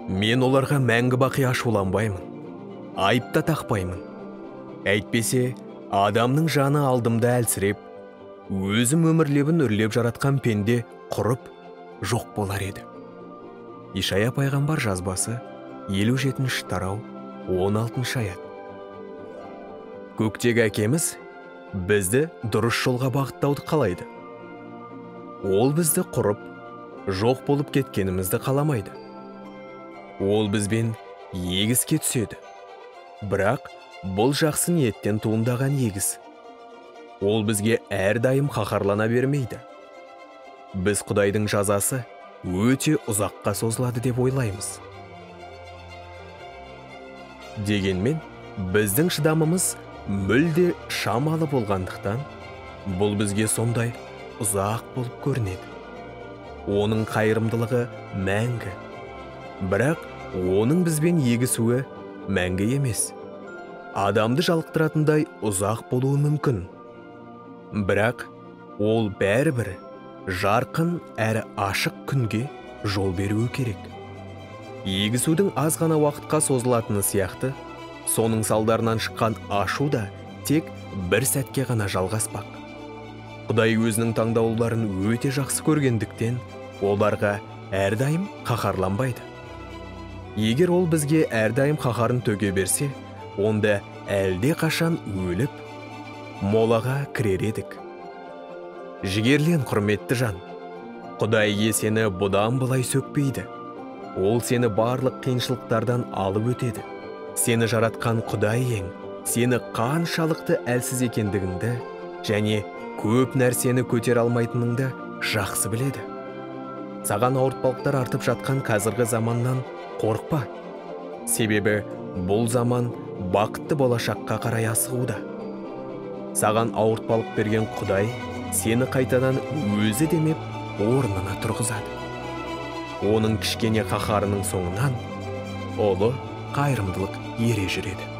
Мен оларға мәңгі бақи ашуланбаймын, айып та тақпаймын. Әйтпесе, адамның жаны алдымда әлсіреп, өзім өмір лебін үрлеп жаратқан пенде құрып, жоқ болар еді. Ишая пайғамбар жазбасы, 57 тарау, 16 аят. Көктегі әкеміз бізді дұрыс жолға бағыттауды қалайды. Ол бізді құрып, жоқ болып кеткенімізді қаламайды. Ол бізбен егіске түседі. Бірақ бұл жақсы ниеттен туындаған егіс. Ол бізге әрдайым қаһарлана бермейді. Біз Құдайдың жазасы өте ұзаққа созылады деп ойлаймыз. Дегенмен, біздің шыдамымыз мүлде шамалы болғандықтан, бұл бізге сондай ұзақ болып көрінеді. Оның қайырымдылығы мәңгі. Бірақ оның бізбен егісуі мәңгі емес. Адамды жалықтыратындай ұзақ болуы мүмкін. Бірақ ол бәрібір жарқын әрі ашық күнге жол беруі керек. Егісудің аз ғана уақытқа созылатыны сияқты, соның салдарынан шыққан ашу да тек бір сәтке ғана жалғаспақ. Құдай өзінің таңдаулыларын өте жақсы көргендіктен, оларға әрдайым қаһарланбайды. Егер ол бізге әрдайым қаһарын төге берсе, онда әлде қашан өліп, молаға кірер едік. Жігерлен, құрметті жан, Құдай сені бұдан былай сөкпейді. Ол сені барлық қиыншылықтардан алып өтеді. Сені жаратқан Құдай ең, сені қаншалықты әлсіз екендігіңді және көп нәрсені көтере алмайтыныңды жақсы біледі. Саған ауыртпалықтар артып жатқан қазіргі заманнан қорықпа. Себебі бұл заман бақытты болашаққа қарай асығуда. Саған ауыртпалық берген Құдай сені қайтадан өзі демеп орнына тұрғызады. Оның кішкене қаһарының соңынан ұлы қайырымдылық ере жүреді.